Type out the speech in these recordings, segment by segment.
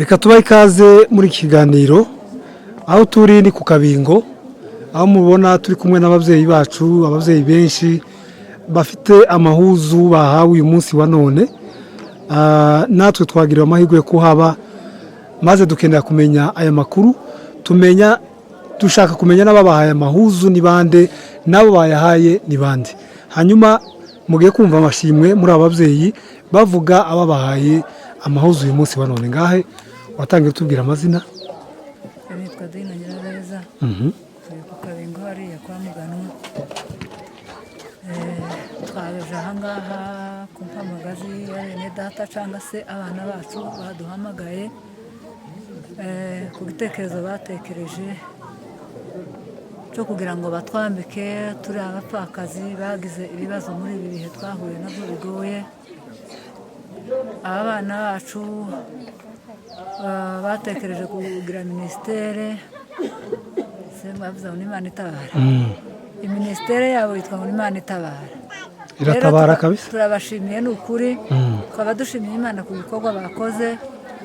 Reka tubahe ikaze muri iki kiganiro. Aho turi ni ku Kabingo, aho mubona turi kumwe n'ababyeyi bacu, ababyeyi benshi bafite amahuzu bahawe uyu munsi wa none. Natwe twagiriwe amahirwe yo kuhaba, maze dukenera kumenya aya makuru, tumenya dushaka kumenya n'ababahaye amahuzu ni bande, n'abo bayahaye ni bande. Hanyuma mugiye kumva amashimwe muri aba babyeyi bavuga ababahaye amahuzu uyu munsi wa none. Ngahe watangiye utubwira amazina. Nitwa Dina Nyirabeza. Turi ku Kabingo hariya kwa Muganwa. Twaje ahangaha ku mpamagazi ya bene data cyangwa se abana bacu baduhamagaye ku gitekerezo batekereje cyo kugira ngo batwambike. Turi abapfakazi bagize ibibazo muri ibi bihe twahuye nabyo bigoye. Aba bana bacu batekereje kugira minisiteri, se mwavuze ngo ni Imana itabara. Iminisiteri yabo yitwa ngo ni Imana itabara. Iratabara. Rero Kabisa. Turabashimiye ni ukuri, tukaba dushimiye Imana ku bikorwa bakoze.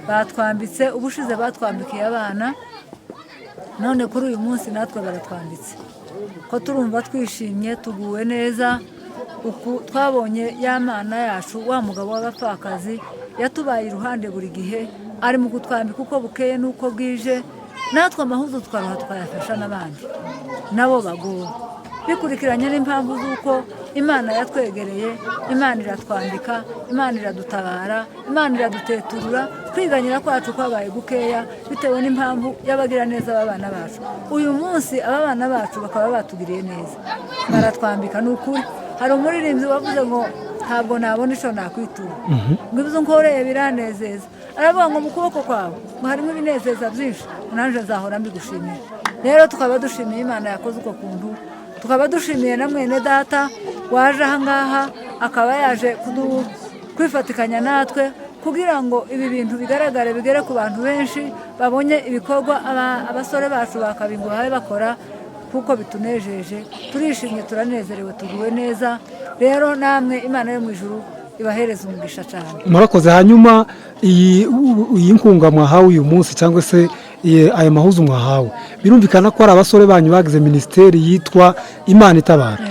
Batwambitse ubushize, batwambikiye abana, none kuri uyu munsi natwe baratwambitse. Ko turumva twishimye, tuguwe neza. Uku twabonye ya Mana yacu, wa mugabo w'abapfakazi yatubaye iruhande buri gihe, ari mu kutwambika uko bukeye n'uko bwije, natwe amahuzu tukaruha tukayafasha n'abandi nabo bagowe, bikurikiranye n'impamvu z'uko Imana yatwegereye, Imana iratwambika, Imana iradutabara, Imana iraduteturura. Kwiganyira kwacu kwabaye gukeya bitewe n'impamvu y'abagiraneza b'abana bacu. Uyu munsi aba bana bacu bakaba batugiriye neza, baratwambika. Ni ukuri, hari umuririmbyi wavuze ngo ntabwo nabona icyo nakwitura, ngo ibyo unkoreye biranezeza. Aravuga ngo mu kuboko kwawe ngo harimo ibinezeza byinshi, nanjye nzahora mbigushimira. Rero tukaba dushimiye Imana yakoze uko kuntu, tukaba dushimiye na mwene data waje ahangaha, akaba yaje kwifatikanya natwe kugira ngo ibi bintu bigaragare, bigere ku bantu benshi, babonye ibikorwa abasore bacu ba Kabingo bahaye bakora, kuko bitunejeje. Turishimye, turanezerewe, tuguwe neza. Rero namwe Imana yo mu ijuru ibahereza umugisha cyane. Murakoze. Hanyuma iyi nkunga mwahawe uyu munsi, cyangwa se aya mahuzu mwahawe, birumvikana ko ari abasore banyu bagize minisiteri yitwa Imana itabara,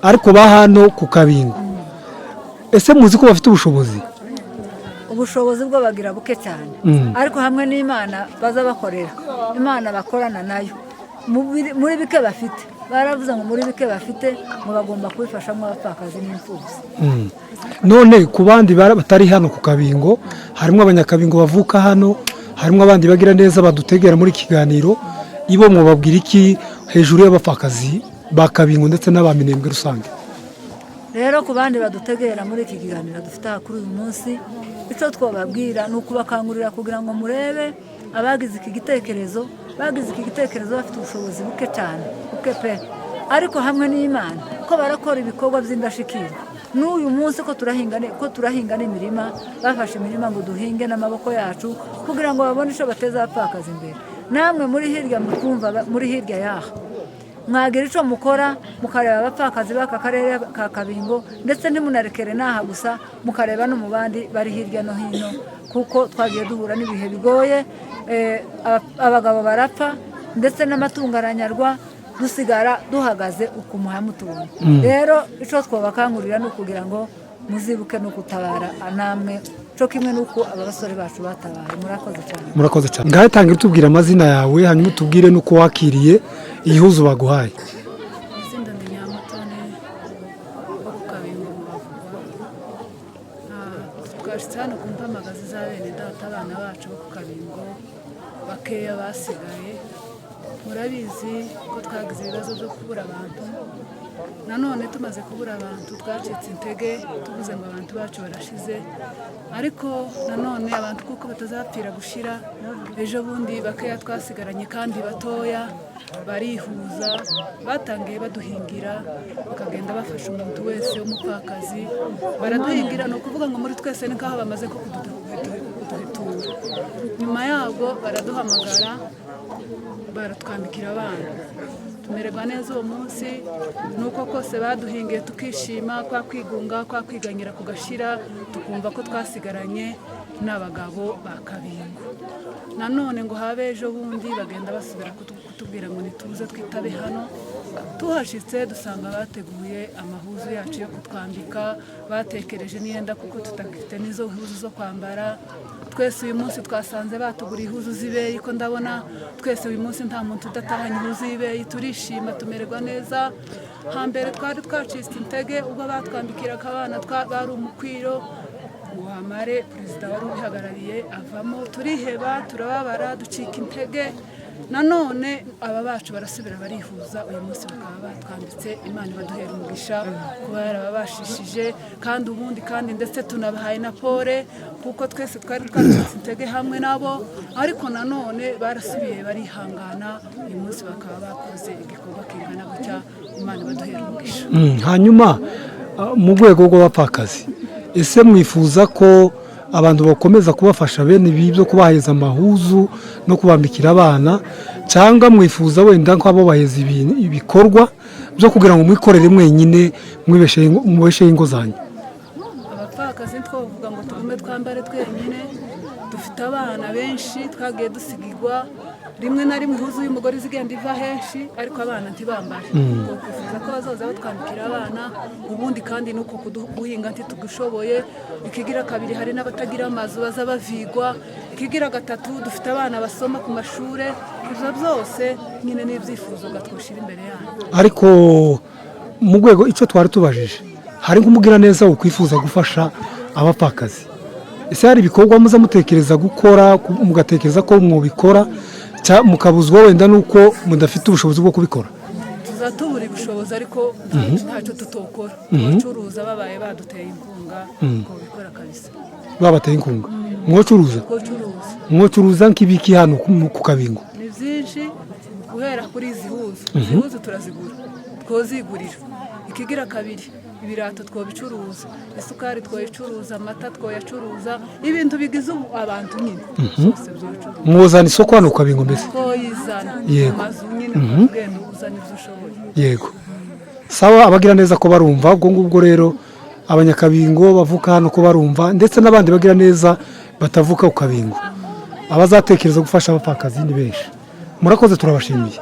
ariko ba hano ku Kabingo. Ese muzi ko bafite ubushobozi? Ubushobozi bwo bagira buke cyane, ariko hamwe n'Imana baza bakorera, Imana bakorana nayo, muri bike bafite, baravuze ngo muri bike bafite ngo bagomba kubifashamo abapfakazi n'imfubyi. None ku bandi batari hano ku Kabingo, harimo Abanyakabingo bavuka hano, harimo abandi bagira neza badutegera muri iki kiganiro, ibo mwababwira iki hejuru y'abapfakazi ba Kabingo ndetse n'aba Minembwe rusange? Rero ku bandi badutegera muri iki kiganiro dufite aha kuri uyu munsi, icyo twababwira ni ukubakangurira kugira ngo murebe abagize iki gitekerezo. Bagize iki gitekerezo bafite ubushobozi buke cyane, buke pe, ariko hamwe n'Imana ko barakora ibikorwa by'indashyikirwa. N'uyu munsi ko turahinga n'imirima, bafashe imirima ngo duhinge n'amaboko yacu kugira ngo babone icyo bateza abapfakazi imbere. Namwe muri hirya mutwumva, muri hirya y'aha, mwagira icyo mukora, mukareba abapfakazi b'aka karere ka Kabingo, ndetse ntimunarekere n'aha gusa, mukareba no mu bandi bari hirya no hino, kuko twagiye duhura n'ibihe bigoye. Abagabo barapfa, ndetse n'amatungo aranyarwa, dusigara duhagaze uku muhamutubona. Rero icyo twabakangurira ni ukugira ngo muzibuke no gutabara namwe, cyo kimwe n'uko aba basore bacu batabaye. Murakoze cyane. Murakoze cyane. Ngaho tangira utubwira amazina yawe, hanyuma utubwire n'uko wakiriye iyi huzu baguhaye. Izina ndi Nyamutoni wo ku Kabingo mu Bavugwa. Twashyitse hano ku mpamagazi za bene data, abana bacu bo ku Kabingo bakeya basigaye. Murabizi ko twagize ibibazo byo kubura abantu. Nanone tumaze kubura abantu twacitse intege, tuvuze ngo abantu bacu barashize, ariko nanone abantu kuko batazapfira gushira, ejo bundi bakeya twasigaranye kandi batoya barihuza, batangiye baduhingira, bakagenda bafasha umuntu wese w'umupfakazi, baraduhingira. Ni ukuvuga ngo muri twese ni nk'aho bamaze ko kuduhetura. Nyuma yabwo baraduhamagara, baratwambikira abana, tumererwa neza uwo munsi. Nuko kose baduhingiye tukishima, kwa kwigunga, kwa kwiganyira kugashira, tukumva ko twasigaranye. N'abagabo ba Kabingo nanone ngo habe ejo bundi bagenda basubira kutubwira ngo nituze twitabe hano. Tuhashitse dusanga bateguye amahuzu yacu yo kutwambika, batekereje n'iyenda kuko tutagifite n'izo huzu zo kwambara. Twese uyu munsi twasanze batuguriye ihuzu z'ibeyi, ko ndabona twese uyu munsi nta muntu udatahanye ihuzu y'ibeyi. Turishima, tumererwa neza. Hambere twari twacitse intege ubwo batwambikiraga abana, bari umukwiro ngo hamare perezida wari ubihagarariye avamo, turiheba, turababara, ducika intege. Nanone aba bacu barasubira barihuza, uyu munsi bakaba batwambitse. Imana ibaduhera umugisha kuba yarababashishije. Kandi ubundi kandi ndetse tunabahaye na pole, kuko twese twari twacitse intege hamwe nabo, ariko nanone barasubiye barihangana, uyu munsi bakaba bakoze igikorwa kingana gutya. Imana ibaduhera umugisha. Hanyuma mu rwego rw'abapfakazi, ese mwifuza ko abantu bakomeza kubafasha bene ibi byo kubaheza amahuzu no kubambikira abana, cyangwa mwifuza wenda ko abo baheza ibikorwa byo kugira ngo mwikorere mwenyine, mubesheho ingo zanyu? Abapfakazi twavuga ngo tugume twambare twenyine. Dufite abana benshi twagiye dusigirwa. Rimwe na rimwe ihuzu y'umugore izigenda iva henshi, ariko abana ntibambare. Twifuza ko bazoza batwambikira abana. Ubundi kandi ni uko guhinga ntitugushoboye. Ikigira kabiri, hari n'abatagira amazu baza bavigwa. Ikigira gatatu, dufite abana basoma ku mashuri. Ibyo byose nyine ni ibyifuzo gatwushyira imbere yanyu. Ariko mu rwego icyo twari tubajije, hari nk'umugiraneza ukwifuza gufasha abapfakazi, ese hari ibikorwa muza mutekereza gukora, mugatekereza ko mubikora, mukabuzwa wenda nuko mudafite ubushobozi bwo kubikora? Tuzatubura ubushobozi, ariko ntacyo tutokora. Abacuruza babaye baduteye inkunga twabikora kabisa. Babateye inkunga mwocuruza? Twocuruza. Mwocuruza nk'ibiki hano ku Kabingo? Ni byinshi, guhera kuri izi huzu. Izi huzu turazigura, twozigurira. Ikigira kabiri, ibirato twobicuruza, isukari twoyicuruza, amata twoyacuruza, ibintu bigize ubu abantu nyine byose byocuruza. Mwozana isoko hano ku Kabingo mbese? Twoyizana mu mazu nyine, ugenda uzana ibyo ushoboye. Yego, sawa. Abagira neza ko barumva ubwo ngubwo rero, Abanyakabingo bavuka hano ko barumva, ndetse n'abandi bagira neza batavuka ku Kabingo, abazatekereza gufasha abapfakazi ni benshi. Murakoze, turabashimiye.